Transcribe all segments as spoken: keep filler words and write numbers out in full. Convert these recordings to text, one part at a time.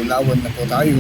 Lawan na po tayo.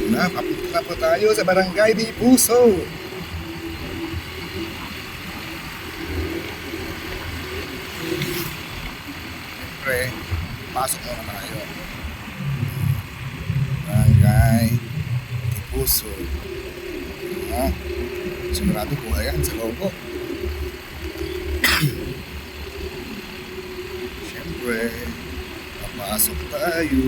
Na, papunta na po tayo sa Barangay Dipuso. Siyempre, pasok muna tayo. Barangay Dipuso. Ah, sigurado po yan sa logo. Siyempre, papasok tayo.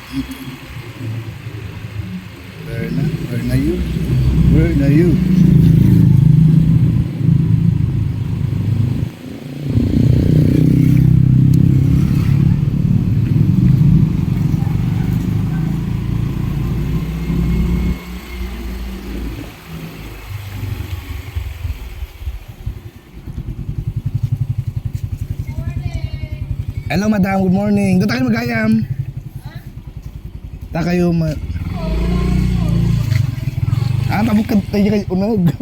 Dito. Where na? Where na you? Where na you? Hello, madam. Good morning. Doon tayo mag-ayam. Tayo ma- Ah, tabuk ka tayo kay unag.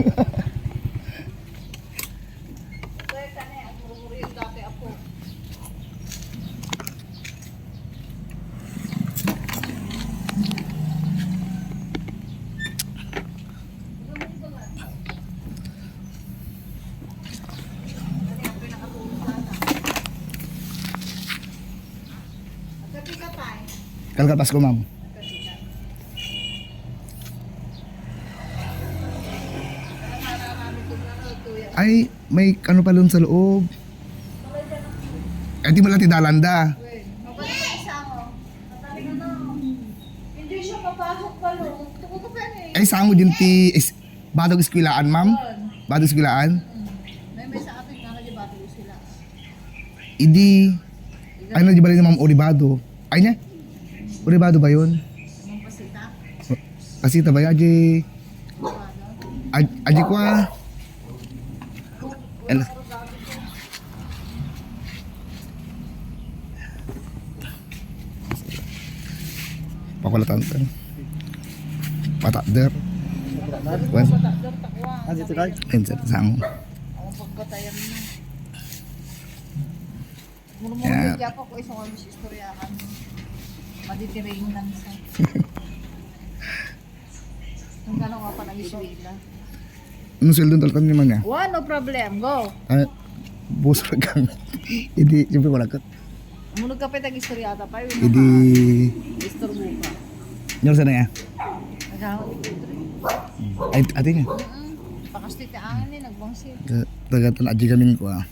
Kalkalpas ko, ma'am. Ay, may ano pa dun sa loob. Ay, di mo lang ti dalan da. Hindi siya mapasok pa, lo. Tuko ko pa ni. Ay, sango din ti is-, badog eskwelaan, ma'am? Badog eskwelaan? May, may sa atin nga na di badog eskwelaan. Idi, ano di bali ni Ma'am Oribado? Ay niya? Oribado ba yun? Ma'am Pasita? Pasita ba yun? Aji, aj-, aji kwa. Ano? Pakulatan to. Patakder. Wen. Ah, dito tayo. Wen, sa sang. Ang pagpatayan na. Murmur kaya pa ko isang oras istoryahan. Maditiring lang sa. Ang gano'n nga pa nag-istorya. Ano sweldo ng talaga ni Manya? Wa, no problem. Go. Ah, boss, wag kang. Hindi, siyempre wala ka. Munod ka pa tag-istorya ata pa yun. Hindi. Istorbo ka. Nyo, sana ya? Naghahaw ito, Dre. Ay, ate niya. Mm-mm. Pakasti ka angin eh, nagbangsit. Taga-, taga-, aji kami ko, ah.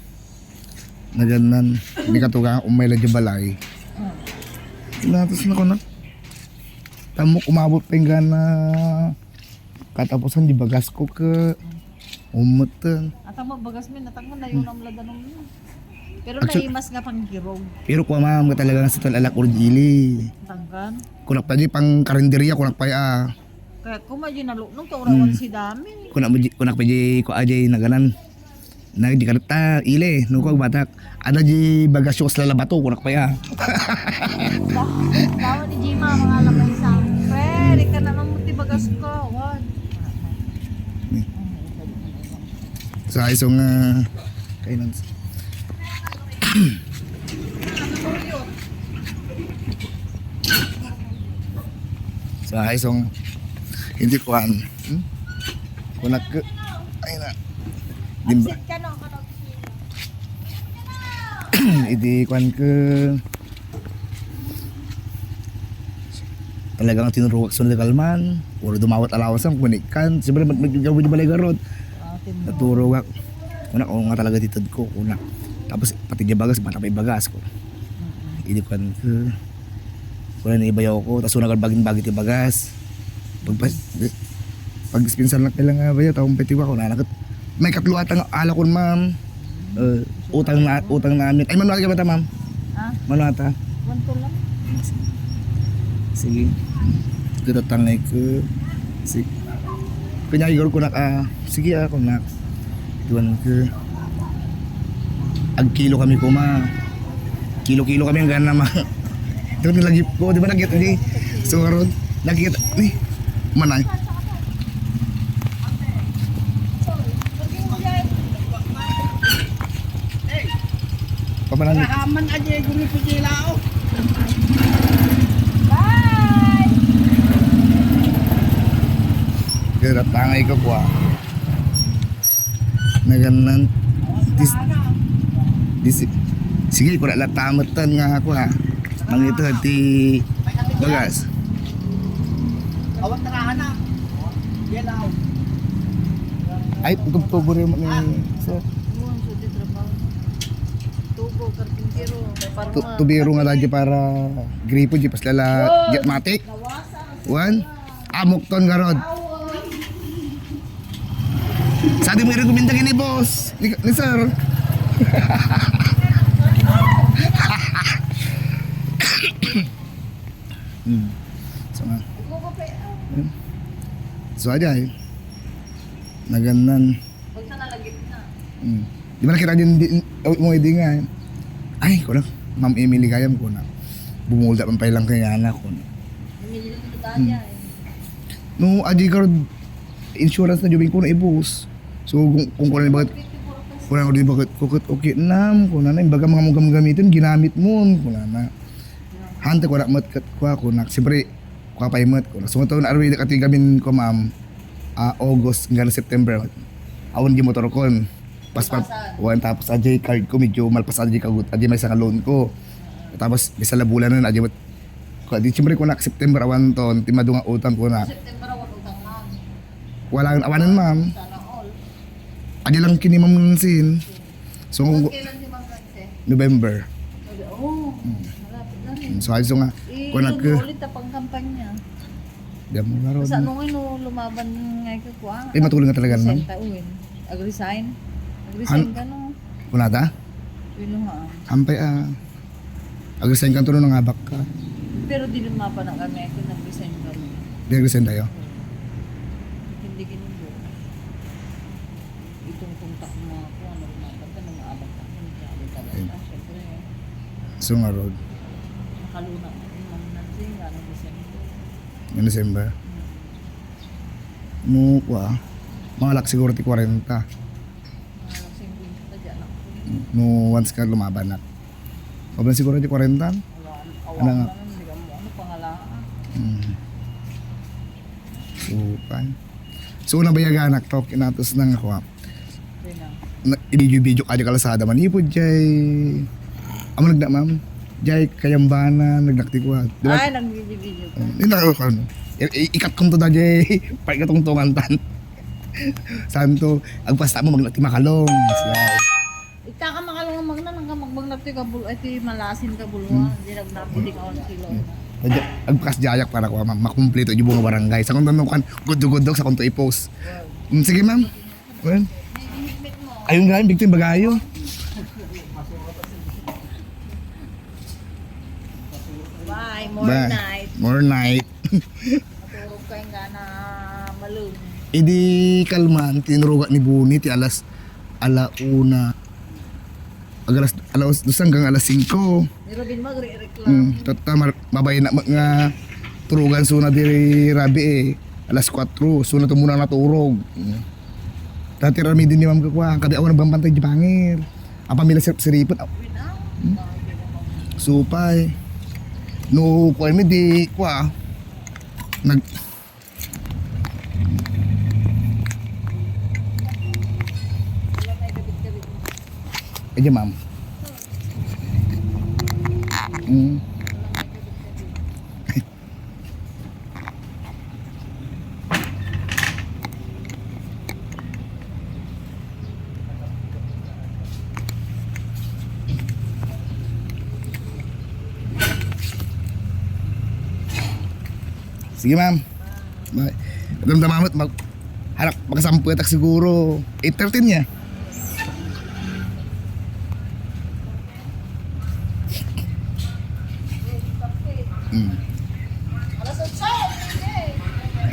Naganan, may katuga, umay lang di balay. Mm. Natas na ko na. Tamo, umabot pa yung gana. Katapusan, di bagas ko ka. Umutan. At ang mabagas mo, natanggal na yung namla danong yun. Pero actually, naimas nga panggirog. Pero kuha, ma'am, nga talaga nga sa tal-, alak or dili. Tanggal? Kunak pa di pang karinderya, kunak pa ya. Kaya ko, madi naluknong, kaurawan Hmm. si Dami. Kunak mo di, kunak pa di ko ajay naganan. Na, di ka ta, ile, no, ko batak. Ada di bagas yung lalabato, kunak pa ya. Ba-, bawa ni Jima, mga labay sa. Pre, di ka naman mo ti bagas ko. Wan. Sa isong, ah, kainan. Sa isong, hindi kuan. Hmm? Kunak, ay na. Dimba. Absent ka, no? Idi kuan ko, talagang tinurogak sa legal man, puro dumawat alawasan, kunikkan. Siyempre, mag-, mag-, mag-, balay garod. Ah, tinuro. Naturogak. Kunak, oo nga talaga ti ted ko, kunak. Tapos, pati di bagas, bata pa ibagas ko. Mm-mm. Idi kuan ko, kuan ni ibayaw ko, tapos una galbagin bagi ti bagas. Pagpas-, pagdispensar na kailangan nga bayaw, taong peti wa, kunak, may katlo ata nga alakon, ma'am. Eh, utang na, utang namin. Ay, mano ata, ma'am? Ha? Mano ata? One two lang. Sige. Kita tangay ko. Sige. Kanya igor ko na, ah, sige, ah, kunak. Tuwan ko. Agkilo kami kuma. Kilo-kilo kami ang gana, ma. Ito nilagip ko, di ba, nagkita ni? So, karon, nagkita ni. Manay. Pamanan. Rahaman aja guru pijilao. Bye! Kaya tangay ko kuha. Naganan. Dis-, dis-, sige, kura la tametan nga ako, ha. Mangito ti bagas. Awan tarahan na. Yelaw. Ay, tubo rin mo ni sir. Yun, so di trabaho. Tubo, karpintero, Tu-, parma. Tubero nga lagi para gripo, di pas lala, Yun. Jetmatic. Nawasa. Wan? Amok ton garod. Sa di mo irekomenda kini boss, ni, ni sir. Hmm. So nga. Hmm. So, aja eh. Naganan. Pag sa nalagip na. Hmm. Di ba nakita din, di, oh, mo, di nga, eh. Ay, ko na, Ma'am Emily, gayam ko na. Bumulda man pay lang kaya na ko na. Emily lang ito tayo, Hmm. eh. No, adi ka, insurance na jubing ko na ibus. So, kung, kung kulang bakit, kulang di bakit, kukit, okay, nam, kuna na, imbaga mga mong gamitin, ginamit mo, kuna na. Hante ko na, mat, kat, kwa, kuna, siyempre, kwa pa imat, kuna. So, ito na, arwi, kati gamin ko, ma'am, ah, August, hanggang September, awan di motor ko, pas, pa, Pasan. Wan, tapos, ajay card ko, medyo malpas, ajay kagut, ajay may isang loan ko. Tapos, bisa la bulan na, ajay mat, kwa, di, siyempre, kuna, September, awan ton, ti madunga utang, kuna. September, awan utang lang. Walang awanan, ma'am. Sana all. Adi lang kini, Ma'am Nancy. So, Hanggang kung kailan si Ma'am Nancy? November. Sabi, oh, Hmm. malapit na rin. Hmm, so, ayos nga. Eh, Kuwan yun, ako. Ulit na pangkampanya. Di mo nga ron. Sa ano nga, no, lumaban nga ikaw, kuwan? Eh, matulog na talaga, ma'am. Resenta, uwin. Ag-resign? Ag-resign Han-, ka, no? Kunada? Yun nga, ah. Hampay, ah. Ag-resign ka, tulo nangabak ka. Pero di lumapa na kami, kung nag-resign kami. Di nag-resign tayo? Hindi ginundo. Itong kontak mo ako, ano, lumapa ka, nangabak ka, hindi ako talaga, Ayun. Siyempre. So, nga, Rod. Makaluna ko, yung mga natin, ano, December. Yung December? Hmm. No, kwa, mga lak siguro ti kwarenta. Mga singkwenta, di anak ko. No, once ka lumaban na. Sobrang siguro di kwarenta. Wala, Ano nga? Awa naman, hindi ka mo, ano, pangalaan. Hmm. Supan. So, nabayagan na to, kinatos na nga, kwa. Okay na. Na, i-video-video ka di kalsada, manipod, jay. Amo nagna, ma'am? Jay, kayambana, nagnakti, kwa. Di ba? Ay, nag-video-video ka. Hmm, hindi na ako, ano. I-, i-, ikat kong to da, jay. Pag katungtungan tan. Santo, agpasta mo, magna-, ti makalong. Siya. Ita ka makalong ang magna, nang ka magmagnat ti kabul-, ay, ti malasin kabulwa, Hmm. Di nagnapo, di ka on kilo. Hmm. Ag-, agpas jayak para ko, ma-, makumpleto yung mga barangay. Sa kung tanong kan, gudog-gudog, sa kung to i-post. Wow. Hmm, sige, ma'am. Well, ayun nga, bigto yung bagayo. Bye, more Bye. Night. More night. Kaya nga na malung. Idi kalman, tinurugan ni Buni ti alas, ala una. Ag alas, alas dos hanggang alas singko. Ni Robin mo, agre-reklamo. Hmm, tatta, mar-, mabay na, ma-, nga turugan suna di Rabi eh. Alas kuwatro, suna tumuna naturog. Hmm. Dati ramidin ni Ma'am Kakwa, kadi awan nagbambantay di bangir. Ang pamilya sirip-siripon. Aw. Wait, ah. Hmm? Supay. No, kuwan mi di, kwa. Nag-, Ayan, ma'am. Mm. Sige, ma'am. Bye. Damdama met, mag-, harap, makasampuetak siguro eight thirty niya. Hmm.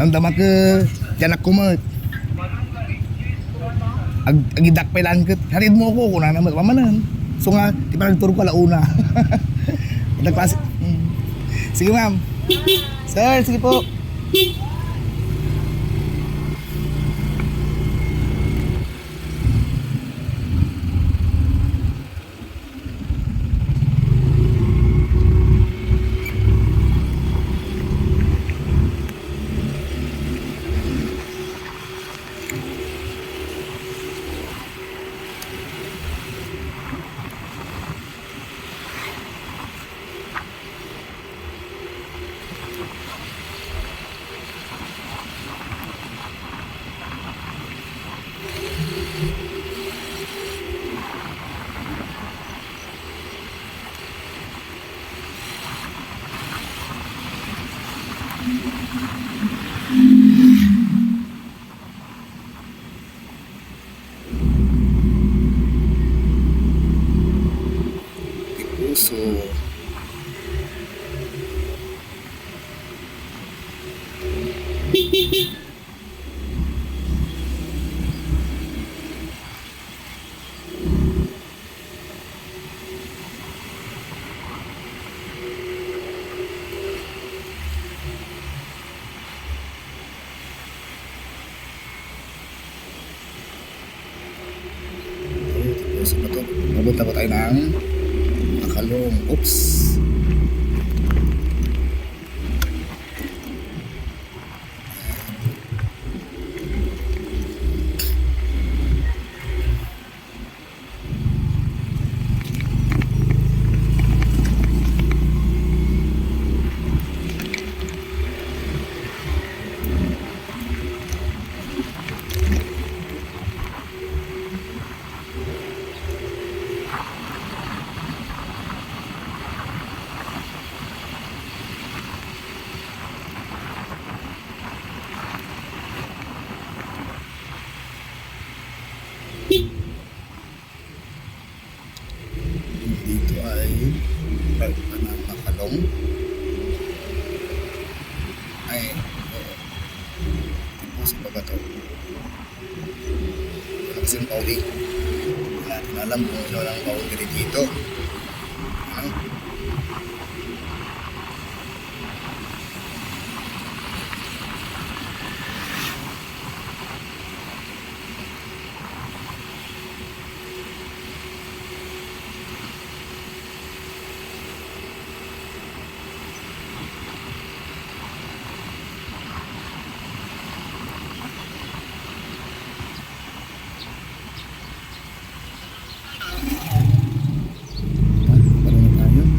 Damdama ke, diyan ako met. Ag-, agidak pay laeng ket, "Hatid mo ako," kunana met, mamanen. So nga, ti panagturog ko ala una. Ada klase. Hmm. Sige, ma'am. Sir, sige po. Ti puso. Tapos ito, pupunta po tayo ng Makalong. Oops. Dito ay park na ng Makalong. Ay, oo. Ito sa baba to. Wala kasing pauli. Wala natin alam kung ano lang pauli dito. Ano? Parang tayo.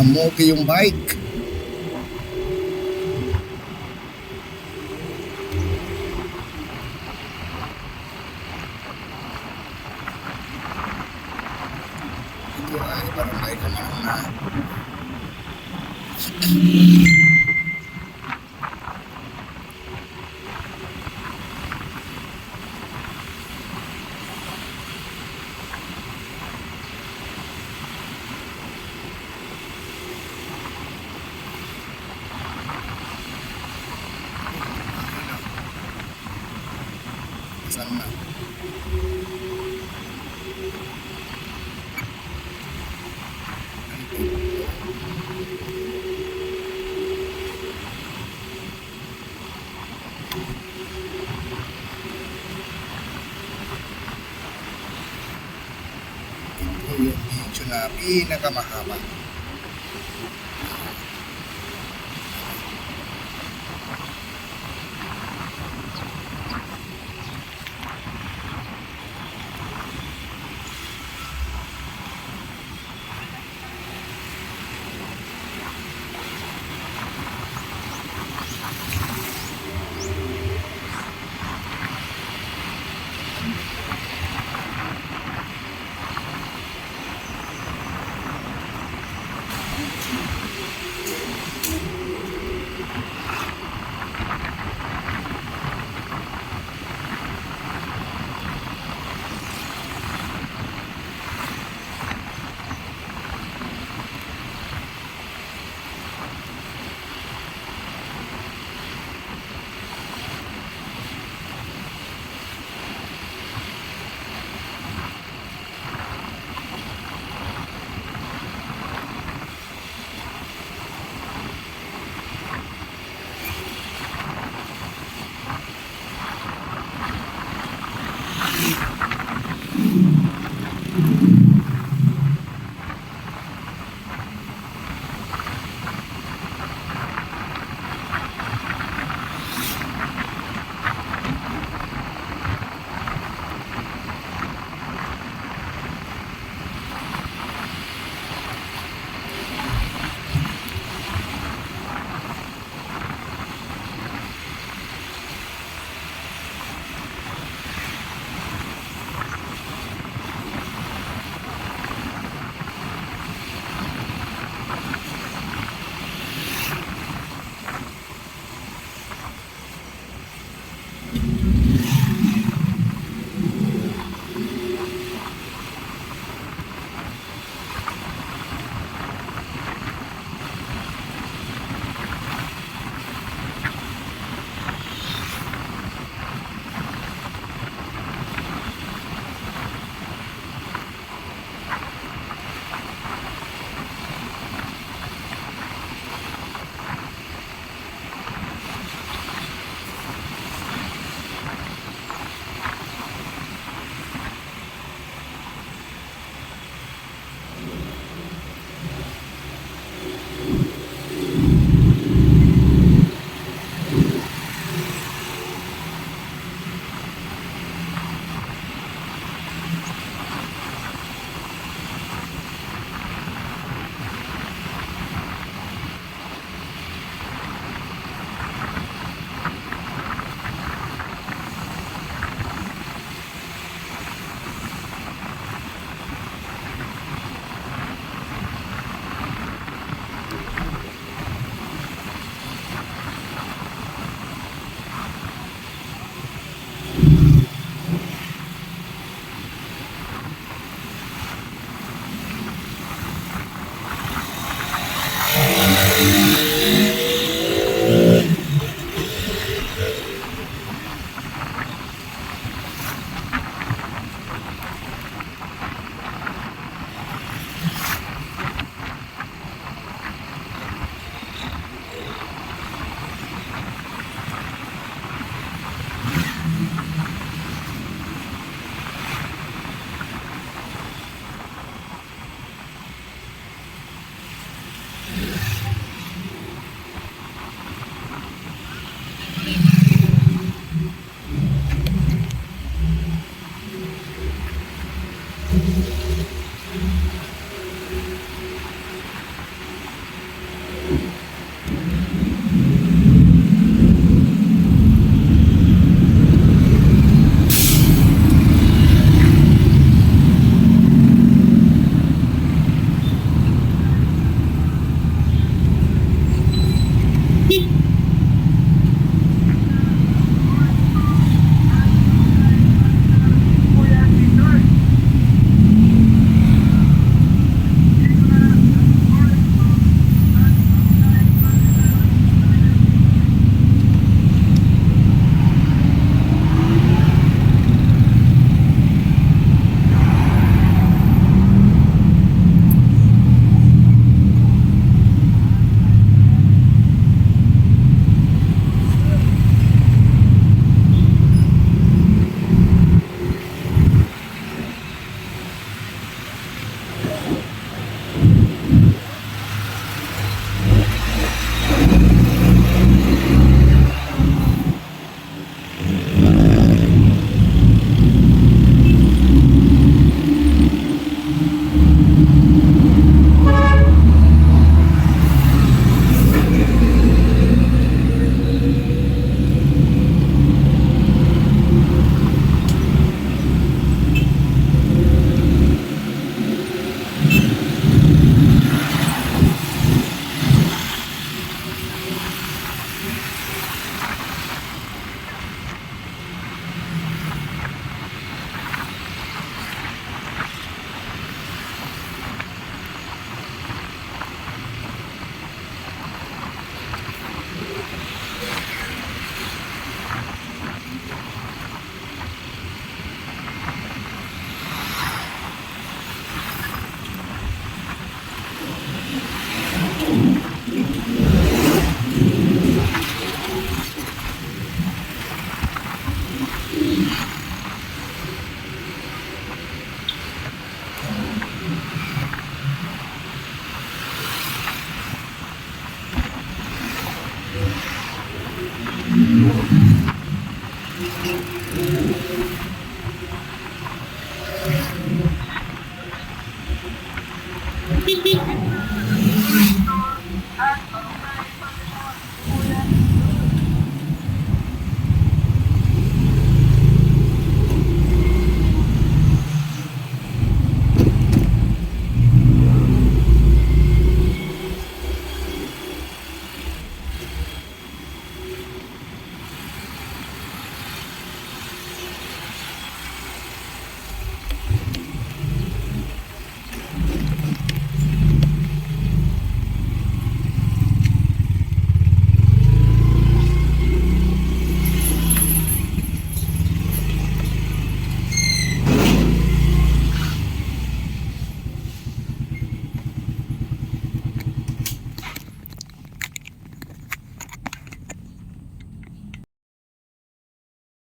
Mogi yung bike. Ito ay Barangay Kamanang na. Saan na? Ito yung video na pinakamahaba.